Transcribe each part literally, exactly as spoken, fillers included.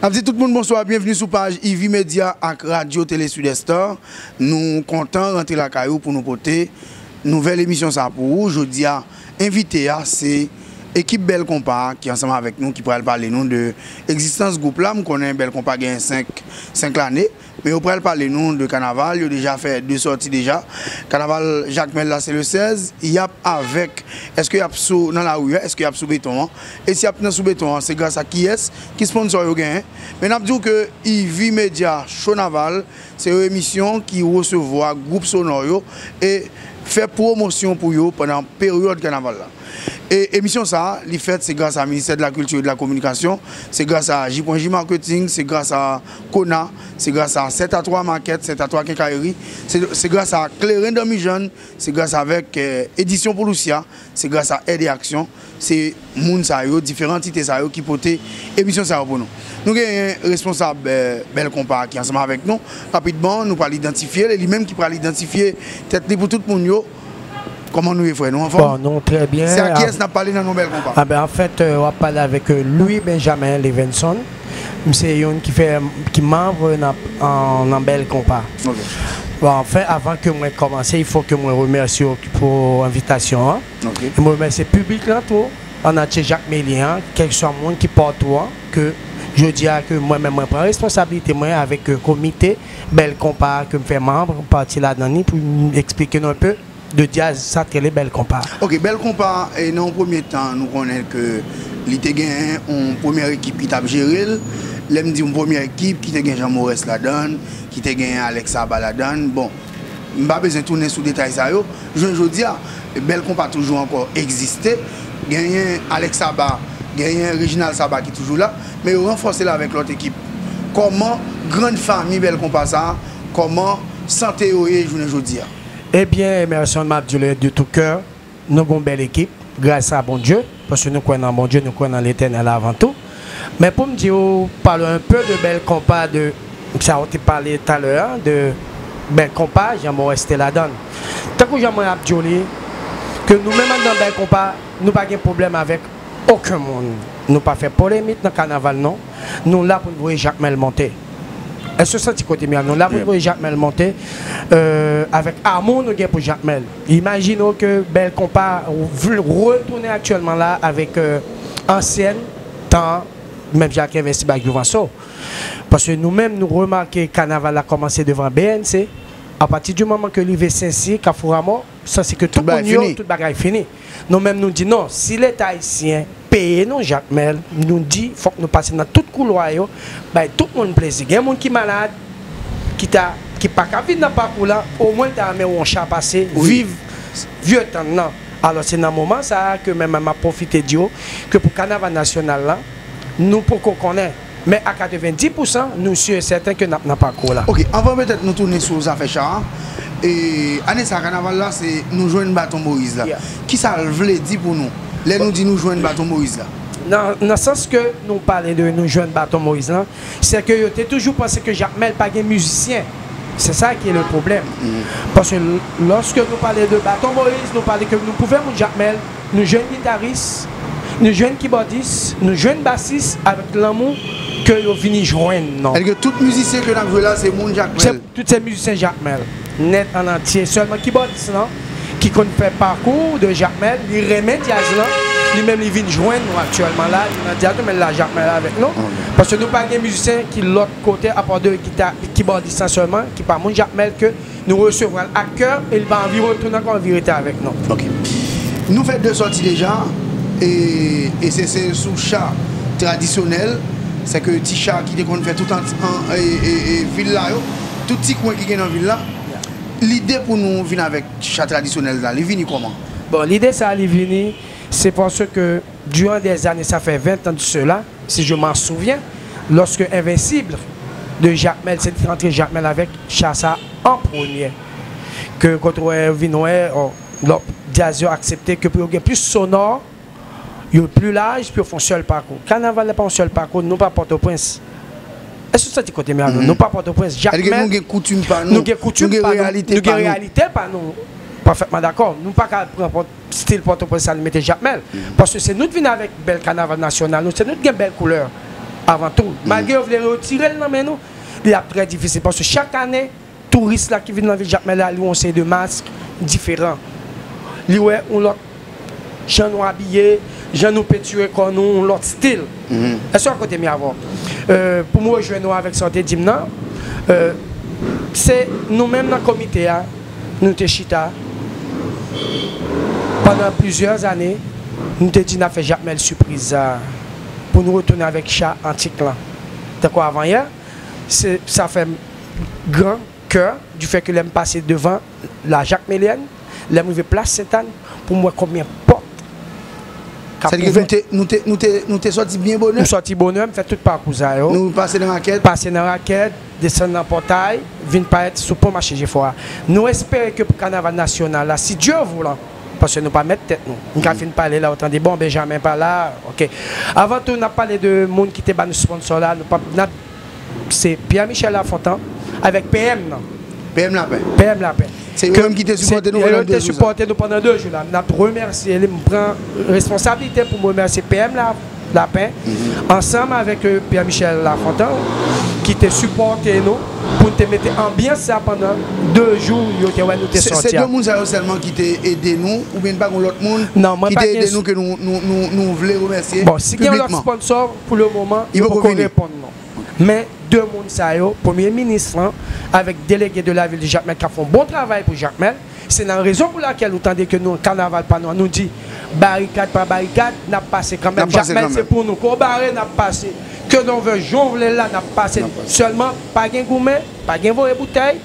N ap di tout moun bonswa, byenvni sou paj Ivy Media ak Radyo Tele Sud Estar. Nou kontan rantre lakay ou pou nou pote nouvèl emisyon sa pou ou. Jodi a, envite a, se ekip Bèl Konpa ki ansanm avèk nou, ki pral pale nou de egzistans gwoup la. M konnen Bèl Konpa genyen senk, senk lane, men yo pral pale nou de kanaval. Yo deja fè de sòti deja. Kanaval Jakmèl la, se le sèz. Y ap avèk, èske y ap sou, nan lari a, èske y ap sou beton an? E si y ap nan sou beton an, se gras a kiyès? Ki sponsò yo genyen? Men n ap di w ke Ivy Media Show Naval, se yon emisyon ki resevwa gwoup sonò yo e fè pwomosyon pou yo pandan peryòd kanaval la. E emisyon sa a, li fèt, se gras a Ministè de la Kilti e de la Kominikasyon, se gras a J pwen J Marketing, se gras a Kona, se gras a Sèt a Twa Makèt, Sèt a Twa Kenkayeri, se, se gras a Kleren Danmijann, se gras avèk, eh, Edisyon Poulousya, se gras a Èd e Aksyon, se moun sa yo, diferan antite sa yo ki pote emisyon sa yo pou nou. Nou genyen responsab, eh, Bèl Konpa ki ansanm avèk nou. Rapidman, nou pral idantifye l, e li menm ki pral idantifye tèt li pou tout moun yo. Kòman nou ye, frè? Nou anfòm? Bon, nou trè byen. Se a kiyès n ap pale nan non Bèl Konpa? Ah ben, anfèt, euh, w ap pale avèk, euh, Louis Benjamin Levenson. M se youn ki fè, ki manm nan, an, nan Bèl Konpa. Ok. Bon, anfen, avan ke mwen kòmanse, il fo ke mwen remèsye w pou envitasyon an. Ok. E mwen remèsye piblik lan tou, an antye Jakmelyen an, kèlkeswa moun ki patou an, ke jodi a ke mwen menm mwen pran responsablite mwen avèk, euh, komite Bèl Konpa ke m fè manm, pati ladan li pou m eksplike nou enpe de djaz sa k rele Bèl Konpa. Ok, Bèl Konpa, e nan yon premye tan, nou konnen ke li te gen yon premyè ekip ki t ap jere l. Lè m di yon premyè ekip, ki te gen Jean Maurice ladan l, ki te gen Alex Saba ladan l. Bon, m pa bezwen tounen sou detay sa yo. Jounen jodi a, Bèl Konpa toujou ankò egziste. Genyen Alex Saba, genyen Reginald Saba ki toujou la, men yo ranfòse l avèk lòt ekip. Kòman grann fanmi Bèl Konpa sa a, kòman sante yo ye jounen jodi a? Ebyen, Emerson, m ap di w de tout kè, nou gon bèl ekip, gras a Bondye, paske nou kwè nan Bondye, nou kwè nan Letènèl avan tou. Men pou m di w, pale w enpe de Bèl Konpa, de sa w te pale talè a, de Bèl Konpa, jan Morès te ladan l. Tankou jan mwen ap di w li, ke nou menm anndan Bèl Konpa, nou pa gen pwoblèm avèk okenn moun. Nou pa fè polemik nan kanaval, non. Nou la pou n voye Jakmèl monte. Èske w santi kote m ye a? Nou la pou n voye Jakmèl monte, euh, avèk amou nou gen pou Jakmèl. Imajine w ke Bèl Konpa vle retounen aktyèlman la avèk, euh, ansyen tan, menm jan ak Envensib ak Jouvanso. Paske nou menm, nou remake kanaval la kòmanse devan B N C. Apati di moman ke rive Sensi, Kafou Rameau, sanse ke tout moun yo, tout bagay fini. Nou menm, nou di non, si Leta ayisyen peye nou Jakmèl, nou di fòk nou pase nan tout koulwa yo, bay tout moun plezi. Gen moun ki malad, ki ta, ki pa ka vin nan pakou la, omwen l ta renmen wè yon cha pase, viv vye tan nan. Alò, se nan moman sa a ke mwen menm m ap pwofite di w ke pou kanaval nasyonal la, nou poko konnen. Men a katrevenndis pousan, nou si e sèten ke n ap nan pakou la. Ok, anvan petèt nou tounen sou zafè cha a, e, ane sa a, kanaval la, se nou jwenn Baton Moyiz la. Kisa l vle di pou nou, lè nou di nou jwenn Baton Moyiz la? Nan, nan sans ke nou pale de nou jwenn Baton Moyiz lan, se ke yo te toujou panse ke Jakmèl pa gen mizisyen. Se sa ki le pwoblèm. Paske l-, lòske nou pale de Baton Moyiz, nou pale ke nou pwouve moun Jakmèl, nou jwenn gitaris, nou jwenn kibòdis, nou jwenn basis avèk lanmou ke yo vini jwenn nou. Èske tout mizisyen ke n ap jwe la, se moun Jakmèl? Se, tout se mizisyen Jakmèl. Nèt an antye. Sèlman kibòdis lan, ki konn fè pakou de Jakmèl, li renmen djaz lan, li menm li vin jwenn nou aktyèlman la, li nan djaz nou, men l la Jakmèl avèk nou. Paske nou pa gen mizisyen ki lòt kote, apa de gita-, kibòdis lan sèlman, ki pa moun Jakmèl, ke nou resevwa l ak kè e li pa anvi retounen ankò, anvi rete avèk nou. Ok. Nou fè de sòti deja, e, e se, se sou cha tradisyonèl, se ke ti cha ki te konn fè tout an, an, e, e, e, vil la yo, tout ti kwen ki gen nan vil la. Lide pou nou vin avèk cha tradisyonèl la, li vini kòman? Bon, lide sa a, li vini, se paske, durant des années, ça fait vingt ans de cela, si je m'en souviens, lorsque Invincible de Jakmèl, se te rantre Jakmèl avèk cha sa an premye. Ke kote w wè, vin wè, o, lòt djaz yo aksepte ke pou yo gen plis sonò, yo pli laj, pou yo fè yon sèl pakou. Kanaval la pa yon sèl pakou, nou pa Pòtoprens. Èske w santi kote m ye avè w? Nou pa Pòtoprens, Jakmèl. Sètadi ke nou gen koutim pa nou, nou gen koutim pa nou, nou gen reyalite pa nou. Pafètman dakò. Nou pa ka pran Pòt-, stil Pòtoprens sa, nou mete Jakmèl. Paske se nou t vin avèk bèl kanaval nasyonal nou, se nou t gen bèl koulè. Avan tou, malgre yo vle retire l nan men nou, li ap trè difisil. Paske chak ane, touris la ki vin nan vil Jakmèl la, li wè yon seri de mask diferan. Li wè yon lòt jan nou abiye, jan nou pentire kò nou, yon lòt stil. Èske w kote m ye avè w? Euh, pou m rejwenn ou avèk sa w te di m nan, euh, se nou menm nan komite a, nou te chita pandan plizyè ane, nou te di n ap fè Jakmèl sipriz sa, pou nou retounen avèk cha antik lan. Tankou avanyè, se, sa fè m gran kè, du fait que lè m pase devan la Jakmelyèn, lè m rive plas Sentàn, pou m wè konbyen pòt k ap ouvè. Sètadi ke nou te, nou te, nou te, nou te sòti byen bonè. M sòti bonè, m fè tout pakou sa yo. Nou pase nan Rakèt. Pase nan Rakèt, desann nan Pòtay, vin parèt sou pon mache Jefò a. Nou espere ke pou kanaval nasyonal la, si Dye voulan, paske nou pa mèt tèt nou. M ka fin pale la, ou tande, bon, Benjamen pa la, oke. Avan tou, n ap pale de moun ki te ba nou sponsò la, nou p ap, n ap, se Pierre Michel Lafontant avèk P M nan. P M Lapen. P M Lapen. Se yo menm ki te sipòte nou pandan de jou sa. Yo te sipòte nou pandan de jou la. N ap remèsye li, m pran responsablite pou m remèsye P M la, Lapen, ansanm avèk, euh, Pierre Michel Lafontant, ki te sipòte nou pou n te mete anbyans sa pandan de jou, yo te wè nou te sòti a. Se, se de moun sa yo sèlman ki te ede nou, oubyen pa gen lòt moun ki te ede nou ke nou, nou, nou, nou vle remèsye piblikman? Bon, si gen lòt sponsò, pou le moman, yo poko reponn nou. Men de moun sa yo, premye minis lan, avèk delege de la vil de Jakmèl k ap fè yon bon travay pou Jakmèl, se nan rezon pou lakèl ou tande ke nou, kanaval pa nou an, nou di, barikad pa barikad, n ap pase kanmenm. Jakmèl se pou nou. Ke w bare, n ap pase. Ke w vle, jan w vle l la, n ap pase. Sèlman, pa gen goumen, pa gen voye boutèy.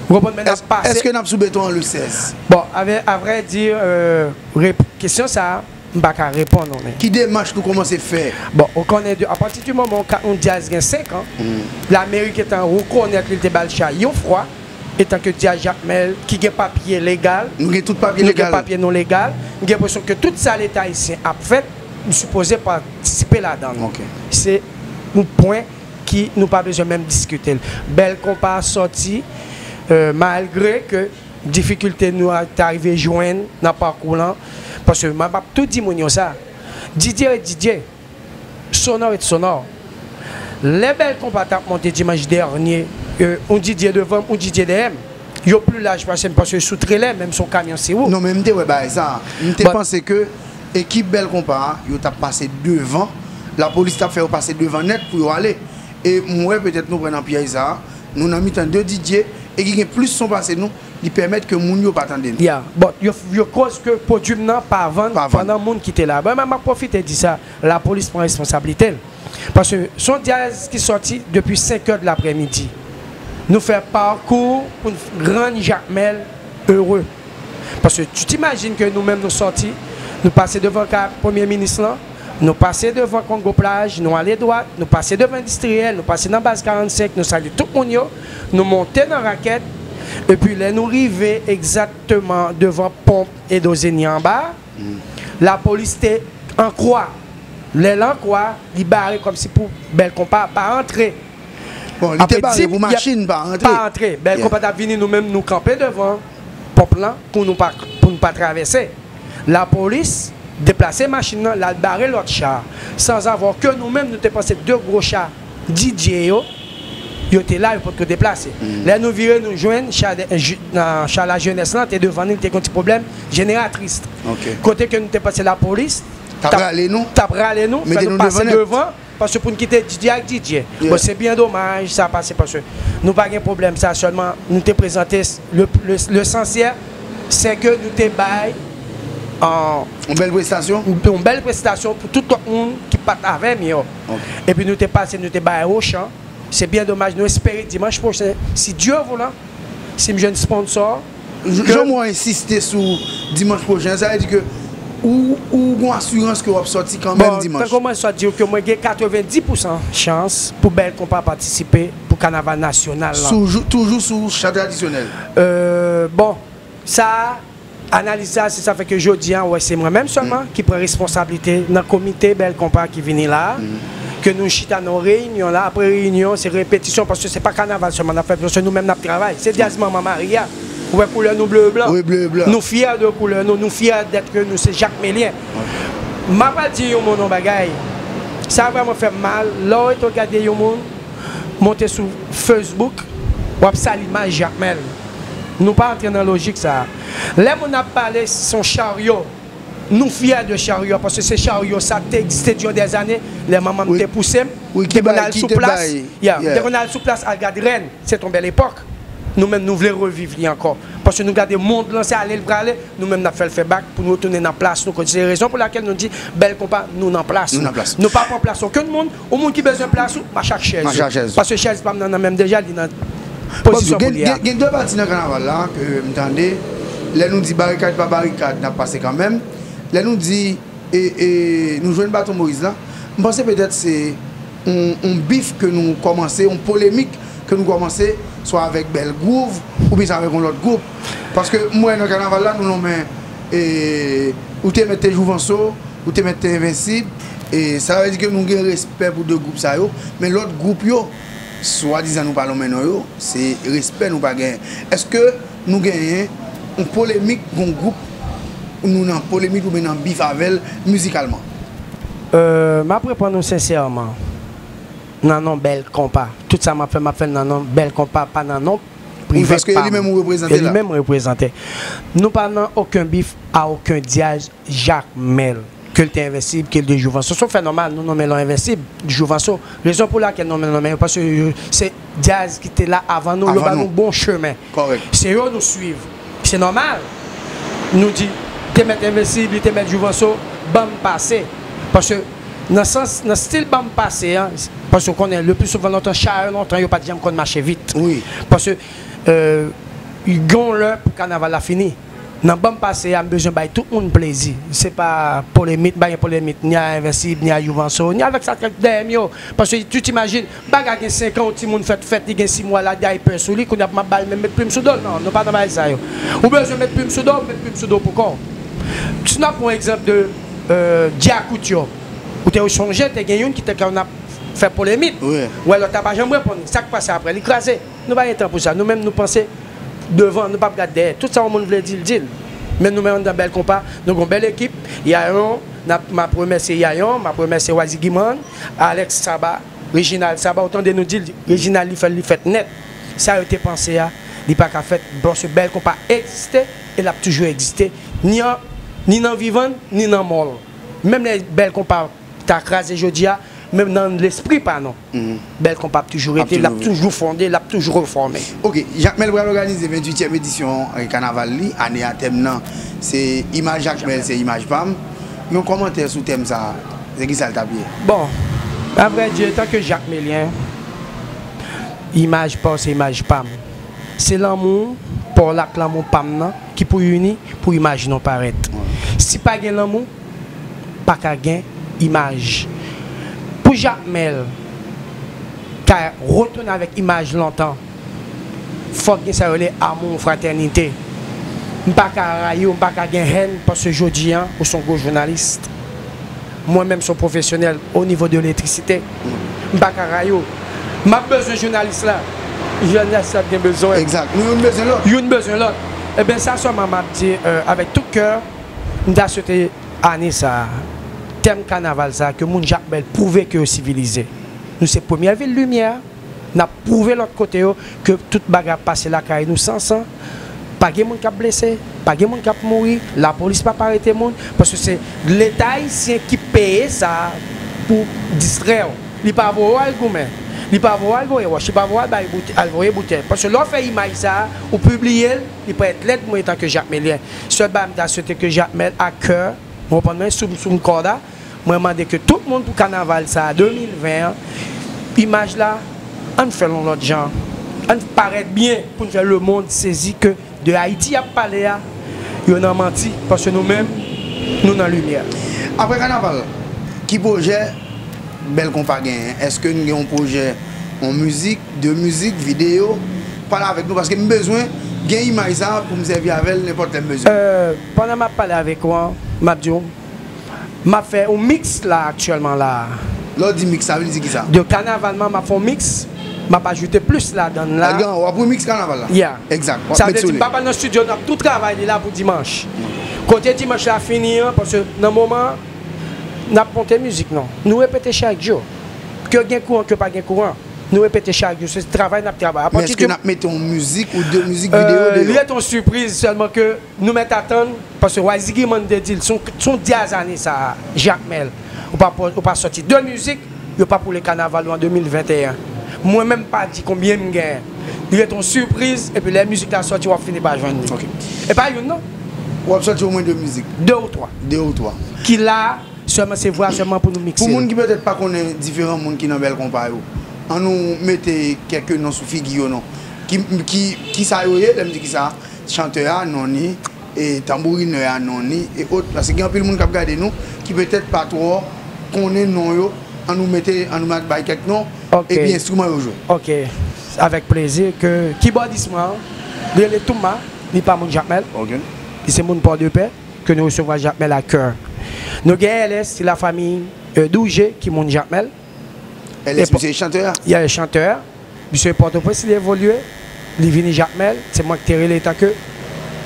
Ou konprann, men n ap pase. Èske n ap sou beton an le sèz? Bon, avè, a vrè di, euh, rep-, kesyon sa a, m pa ka reponn ou, men. Ki demach nou kòmanse fè? Bon, ou konnen, de, apati di moman yon ka-, yon djaz gen senk an, lameri gentan rekonèt li, li te ba l cha yon fwa, etan ke djaz Jakmèl, ki gen papye legal, nou gen tout papye legal, nou gen papye nou legal, m gen enpresyon ke tout sa Leta ayisyen ap fè, m sipoze patisipe ladan l. Se yon pwen ki nou pa bezwen menm diskite l. Bèl Konpa sòti, euh, malgre ke difikilte nou a, ta rive jwenn nan pakou lan, paske m ap tou di moun yo sa, Didye ret Didye, Sonò ret Sonò. Lè Bèl Konpa t ap monte dimanch dènye, euh, yon Didye devan m, yon Didye dèyè m. Yo pli laj pase m, paske sou trelè, menm si yon kamyon se ou. Non, men m te wè bagay sa. M te panse ke ekip Bèl Konpa a, yo t ap pase devan. Lapolis t ap fè yo pase devan nèt pou yo ale. E m wè petèt nou pran nan pyèj sa a. Nou nan mitan de Didye e ki gen plis son pase nou, li pèmèt ke moun yo pa tande nou. Ya, bon, yo, yo koz ke pwodui m nan pa vann pandan moun ki te la. Bon, mwen, m ap pwofite di sa, lapolis pran responsablite l. Paske se yon djaz ki sòti depi senk è de laprèmidi. Nou fè pakou pou n rann Jakmèl ere. Paske tu t'imagines ke nou menm nou sòti, nou pase devan ka premye minis lan, nou pase devan Kongo Plaj, nou ale dwat, nou pase devan Endistriyèl, nou pase nan baz karannsenk, nou salye tout moun yo, nou monte nan Rakèt, epi lè nou rive egzakteman devan ponp Edo Zeni anba, lapolis te an kwa. Lè l an kwa, li bare kòmsi pou Bèl Konpa pa antre. Bon, li te bare pou machin pa antre. Pa antre. Bèl Konpa t ap vini, nou menm nou kanpe devan ponp lan pou nou pa, pou nou pa travèse. Lapolis deplase machin nan, l al bare lòt cha a. Sans avoir ke nou menm nou te panse de gwo cha Didye yo, yo te la, yo potko deplase. Lè nou vire, nou jwenn cha de, ju-, nan cha lajenès lan te devan nou, li te gen yon ti pwoblèm jeneratris. Kote ke nou te panse lapolis t ap rale nou, fè nou pase devan, paske pou n kite Didye ak Didye. Bon, se byen domaj sa pase, paske nou pa gen pwoblèm sa, sèlman nou te prezante, le, le, lesansyèl, se ke nou te bay, euh, yon bèl prestasyon, yon bèl prestasyon pou tout lòt moun ki pa t avè m yo. Epi nou te pase, nou te bay Ochan. Se byen domaj, nou espere dimanch pwochen, si Dye voulan, si m jwenn sponsò, jan mwen ensiste sou dimanch pwochen, sa vle di ke ou, ou gon asirans ke w ap sòti kanmenm dimanch? Bon, tankou mwen sot di w ke mwen gen katrevenndis pousan chans pou Bèl Konpa patisipe pou kanaval nasyonal lan. Sou jou, toujou sou cha tradisyonèl? Euh, bon, sa a, analiz sa, se sa fè ke jodi a, wè, se mwen menm sèlman ki pran responsablite nan komite Bèl Konpa ki vini la a, ke nou chita nan yon reyinyon la, apre reyinyon, se repetisyon, paske se pa kanaval sèlman n ap fè, paske nou menm n ap travay. Se djaz Manman Maria. Ou wè koulè nou ble e blan. Wi, ble e blan. Nou fyè de koulè nou, nou fyè dèt ke nou se Jakmelyen. M ap pral di yon moun yon bagay. Sa vrèman fè m mal, lè w rete w gade yon moun monte sou Facebook, w ap sal imaj Jakmèl. Nou pa antre nan lojik sa a. Lè moun ap pale, se yon charyo. Nou fyè de charyo, paske se charyo sa te egziste diran dèzane, lè manman m te pouse m, m te konn al sou plas, yeah, m te konn al sou plas al gad rèn. Se t on bèl epòk. Nou menm, nou vle reviv li ankò. Paske nou gade mond lan, se ale l prale, nou menm, n ap fè l fè bak pou nou retounen nan plas nou. Se rezon pou lakèl nou di, bèl konpa, nou nan plas nou. Nou pa pran plas okenn moun. Ou moun ki bezwen plas ou, mache ak chèz ou. Paske chèz pa m nan, nan men m deja, li nan pozisyon pou li a. Gen de pati nan kanaval la ke m tande, lè nou di barikad pa barikad, n ap pase kanmenm. Lè nou di e, e nou jwenn Baton Moyiz la, m panse petèt se yon, yon bif ke nou kòmanse, yon polemik ke nou kòmanse, swa avèk Bèl Gwouv, oubyen se avèk yon lòt gwoup. Paske m wè nan kanaval la, nou nonmen, e, ou te mèt te Jouvanso, ou te mèt te Envensib, e sa vle di ke nou gen respè pou de gwoup sa yo, men lòt gwoup yo, swadizan nou pa nonmen non yo, se respè nou pa genyen. Èske nou genyen yon polemik, yon gwoup, nou nan polemik oubyen nan bif avè l mizikalman? Euh, m ap reponn ou sensèman. Nan non Bèl Konpa. Tout sa m ap fè, m ap fè l nan non Bèl Konpa, pa nan non prive pa m. Wi, paske e li menm ou reprezante la. E li menm m reprezante. Nou pa nan okenn bif a okenn dyaz Jakmèl. Ke l te Envensib, ke l te Jouvanso. Se yon fè nòmal, nou nonmen lò Envensib, Jouvanso. Rezon pou lakèl nou nonmen yo, paske yo, se dyaz ki te la avan nou, yo ba nou bon chemen. Se yo nou swiv. Se nòmal. Nou di, te mèt Envensib, li te mèt Jouvanso, ban m pase. Paske nan sans, nan stil ban m pase an, paske w konnen, le pli souvan lontan, chayè lontan yo pa t janm konn mache vit. Paske, euh, gen yon lè pou kanaval la fini. Nan ban m pase a, m bezwen bay tout moun plezi. Se pa polemik, m pa gen polemik ni a Envensib, ni a Jouvanso, ni avèk sa k dèyè m yo. Paske tu t'imagines, m pa ka gen senk an, yon timoun fèt fèt, li gen sis mwa la, daypè sou li, kounye a pou m ap ba l menm met plim sou do l. Non, nou pa nan bagay sa yo. Ou bezwen met plim sou do w, met plim sou do w pou kò w. Si n ap pran egzanp de, euh, Djakout yo, ou te sonje, te gen youn ki te konn ap fè polemik. Wè lòt la pa janm reponn. Sa k pase apre? Li kraze. Nou pa gen tan pou sa. Nou menm, nou panse devan, nou p ap gad dèyè. Tout sa yon moun vle di l, di l. Men nou menm anndan Bèl Konpa, nou gon bèl ekip. Yayon, n ap, m ap remèsye Yayon, m ap remèsye Wazi Giman, Alex Saba, Reginald Saba, ou tande nou di l, Reginald li fè l, li fèt nèt. Sa yo te panse a, li pa ka fèt, paske Bèl Konpa egziste e l ap toujou egziste, ni an, ni nan vivan l, ni nan mò l. Menm lè Bèl Konpa ta kraze jodi a, men nan lespri pa nou. Bèl Konpa ap toujou rete, l ap toujou fonde, l ap toujou refòme. Ok, Jakmèl pral òganize venntuityèm edisyon, eh, kanaval li. Ane a, tèm nan se Imaj Jakmèl, se imaj pa m. Yon kòmantè sou tèm sa a, se ki sa l t ap ye? Bon, avrèdi, antanke Jakmelyen, imaj pa w se imaj pa m. Se lanmou pa w la ak lanmou pa m nan ki pou ini pou imaj nou parèt. Si pa gen lanmou, pa ka gen imaj. Pou Jakmèl ka retounen avèk imaj lontan, fòk gen sa yo rele amour, fraternité. M pa ka rayi w, m pa ka gen hèn, paske jodi a, ou se yon gwo jounalis. Mwen menm, se yon pwofesyonèl o nivo de elektrisite. M pa ka rayi w. M ap bezwen jounalis la. Jounalis la ap gen bezwen. Egzak. Nou youn bezwen lòt. Youn bezwen lòt. Ebyen, sa sèlman m ap di, euh, avèk tout kè, m ta swete ane sa a, tèm kanaval sa a, ke moun Jakmèl pwouve ke yo sivilize. Nou se premyè vil limyè, n ap pwouve lòt kote yo ke tout bagay ap pase lakay nou san san. Pa gen moun k ap blese, pa gen moun k ap mouri, lapolis p ap arete moun, paske se Leta ayisyen ki peye sa a pou distrè w. Li pa voye w al goumen, li pa voye w al voye wòch, li pa voye w al bay boute-, al voye boutèy. Paske lè w fè imaj sa a, ou pibliye l, li parèt lèd, mwen, antanke Jakmelyen. Sèl bagay m ta swete ke Jakmèl a kè, w konprann mwen, sou, sou m kòd la, mwen mande ke tout moun pou kanaval sa a de mil ven an, imaj la, ann fè l yon lòt jan. Ann parèt byen pou n fè lemonn sezi ke de Ayiti y ap pale a, yo nan manti, paske nou menm, nou nan limyè. Apre kanaval, ki pwojè Bèl Konpa genyen? Èske n gen yon pwojè, yon mizik, de mizik, videyo? Pale avèk nou, paske m bezwen gen imaj sa a pou m sèvi avè l nenpòt lè m bezwen. Euh, pandan m ap pale avèk ou an, m ap di w, m ap fè yon miks la aktyèlman la. Lè w di miks, sa vle di kisa? De kanaval mwen, m ap fè yon miks, m ap ajoute plis ladan l la. Algan, w ap remiks kanaval la? Yeah. Egzak. W ap met sou li. Sa vle di, m pa pral nan estidyo, n ap tou travay li la pou dimanch. Kote dimanch la fini an, paske nan moman an, N ap monte mizik nou. Nou repete chak jou. Ke gen kouran, ke pa gen kouran. Nou repete chak jou. Se travay n ap travay. Men èske n ap mete yon mizik ou de mizik videyo deyò? Li ret yon sipriz, sèlman ke nou mèt atann, paske Wayziggy Man te di l, se yon dyaz ane sa a, Jakmèl. Ou pa, ou pa sòti de mizik, yo p ap woule kanaval ou an de mil venteyen. Mwen menm pa di konbyen m genyen. Li ret yon sipriz, epi lè mizik la sòti, w ap fini pa jwenn li. E pa youn non. W ap sòti omwen de mizik? De ou twa. De ou twa. Ki la, sèlman se vwa sèlman pou nou mikse. Pou moun ki petèt pa konnen diferan moun ki nan bèl konpa yo, ann nou mete kèk non sou figi yo non. Ki, ki, kisa yo ye, lè m di kisa, chantè a, non ni, e tanbourinè a, non ni, e ot, paske gen anpil moun k ap gade nou ki petèt pa twò konnen non yo, ann nou mete, ann nou bay kèk non, epi enstriman yo jwe. Ok, avèk plezi. Ke kibòdis mwen an, li rele Touma, li pa moun Jakmèl. Ok. Li se moun Pòdepè, ke nou resevwa Jakmèl a kè. Nou gen L S, se lafanmi Douje ki moun Jakmèl. L S, misye e chantè a? Ya, e chantè a. Misye Pòtoprens li evolye, li vini Jakmèl, se mwen ki te rele l tanke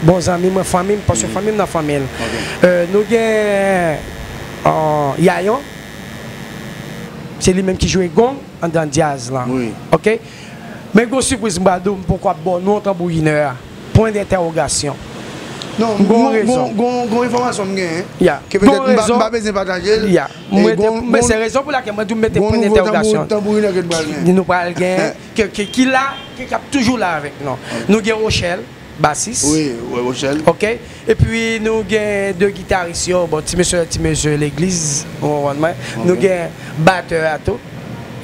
bon zanmi mwen, fanmi m, paske fanmi m nan fanmi l. Nou gen Yayon, se li menm ki jwe gong anndan dyaz lan. Ok? Men gon sipriz m pral di w, m poko ap ba w non tanbourinè a. Pwen dentèwogasyon. Non, m gon rezon. Gon enfòmasyon m genyen, ke petèt m pa bezwen pataje l. Men se rezon pou lakèl mwen di w mete pwen dentèwogasyon. Nou pral gen, ke, ke, ki la, ke k ap toujou la avèk nou. Nou gen Rochèl, basis. Wi, Rochèl. Ok. Epi nou gen de gitaris yo, bon, ti mesye, ti mesye legliz, ou konprann mwen. Nou gen batè a tou,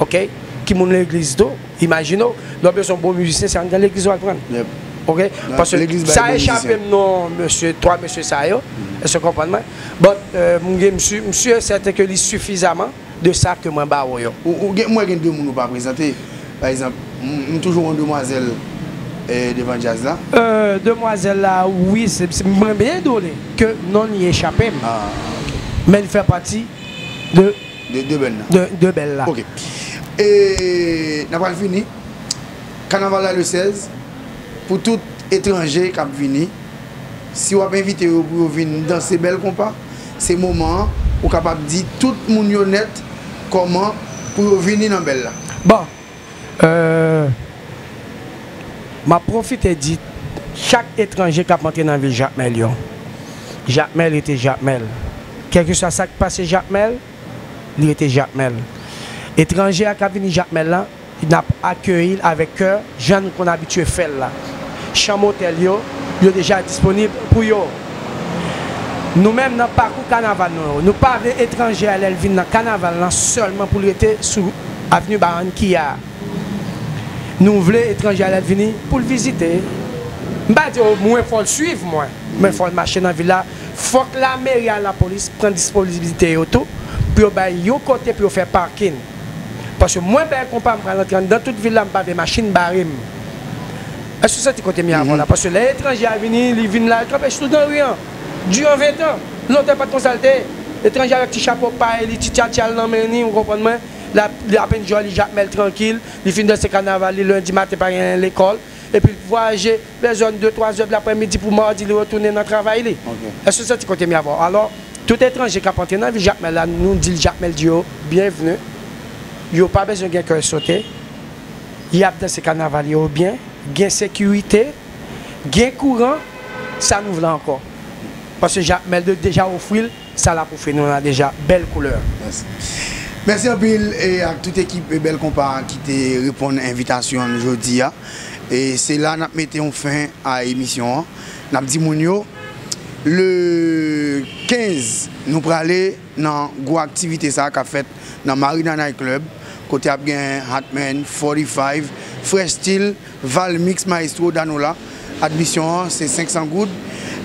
ok, ki moun legliz tou. Imajine w, lè w bezwen yon bon mizisyen, se anndan legliz w al pran l. Ok? Paske sa echape m non, mesye, twa mesye sa yo. Èske w konprann mwen? But, m gen, m si, m si e sèten ke li sifizaman de sa ke mwen ba ou yo. Ou, ou gen, m wè gen de moun ou pa prezante. Pa egzanp, m, m toujou wè yon demwazèl devan djaz la. Demwazèl la, wi, se, se, mwen byen dole ke non li echape m. Men li fè pati de De, de bèl la. De, de bèl la. Ok. E, n ap pral fini. Kanaval la le sèz. Pou tout etranje k ap vini, si w ap envite yo pou yo vin danse bèl konpa, se moman an, ou kapab di tout moun yo nèt kòman pou yo vini nan bèl la. Bon, M ap pwofite di chak etranje k ap antre nan vil Jakmèl yo, Jakmèl rete Jakmèl. Kèlkeswa sa k pase Jakmèl, li rete Jakmèl. Etranje a k ap vini Jakmèl la, n ap akeyi l avèk kè, jan n konn abitye fè l la. Chanm otèl yo, yo deja disponib pou yo. Nou menm, nan pakou kanaval nou yo, nou pa vle etranje a, lè l vin nan kanaval lan, sèlman pou l rete sou avni Barranquilla a. Nou vle etranje a lè l vini pou l vizite. M pa di w mwen fò l swiv mwen, men fò l mache nan vil la. Fòk lameri a, lapolis pran dispozibilite yo tou pou yo bay yon kote pou yo fè pakin. Paske mwen bèl konpa m pral antre anndan tout vil la, m pa vle machin bare m. Èske w santi kote m ye avè w la? Paske lè etranje a vini, li vin la, l kanpe sou dan ri an. Diran ventan. Lontan pa t konsa l te ye. Etranje avèk ti chapo pay li, ti tchatcha l nan men li, ou konprann mwen? L ap, li ap enjoy li Jakmèl trankil, li fin danse kanaval li lendi maten, pa gen lekòl, epi l vwayaje vè zòn de, twa zè de laprèmidi pou madi li retounen nan travay li. Èske w santi kote m ye avè w? Alò, tout etranje k ap antre nan vil Jakmèl la, nou di l Jakmèl di yo byenvni. Yo pa bezwen gen kè sote. Y ap danse kanaval yo byen, gen sekirite, gen kouran, sa nou vle ankò? Paske Jakmèl de, deja ofri l, sa l ap ofri nou la deja, bèl koulè. Mèsi. Mèsi anpil e ak tout ekip Bèl Konpa ki te reponn envitasyon n jodi a. E se la n ap mete yon fen a emisyon an. N ap di moun yo, le kenz, nou prale nan gwo aktivite sa a k ap fèt nan Marina Night Club, kote ap gen Hatman, forty-five, Fresh Style, Valmix, Maestro, Danola. Admisyon an, se senk san goud.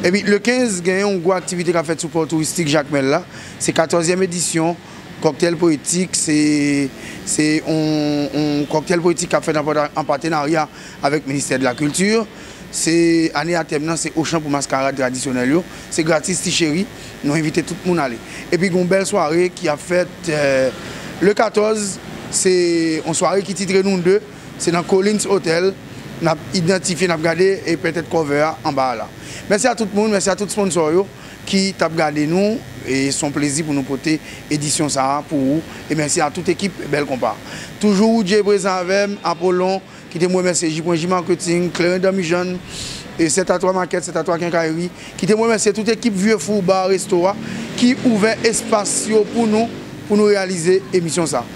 Epi, le kenz, gen yon gwo aktivite k ap fèt sou pò touristik Jakmèl la. Se katòzyèm edisyon Kòktèl Poetik. Se, se yon, yon kòktèl poetik k ap fèt an pata-, an patenarya avèk Ministè de la Kilti. Se ane a tèm nan, se Ochan pou maskarad tradisyonèl yo. Se gratis, ti cheri. Nou envite tout moun ale. Epi, gen yon bèl sware ki ap fèt, eh, le katòz. Se yon sware ki titre Nou De. Se nan Collins Hotel. N ap idantifye, n ap gade, e petèt cover a anba a la. Mèsi a tout moun, mèsi a tout sponsor yo. ki t ap gade nou. E se yon plezi pou nou pote edisyon sa a pou ou. E mèsi a tout ekip Bèl Konpa. Toujou Woodjay prezan avè m, Apollon, kite m remèsye J pwen J Marketing, Kleren Damijann, e sèt a twa Makèt, sèt a twa Kenkayri. Kite m remèsye tout ekip Vye Fou Bar Resto a ki ouvè espas yo pou nou, pou nou reyalize emisyon sa.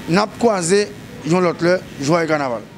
N ap kwaze yon lòt lè. Jwaye kanaval.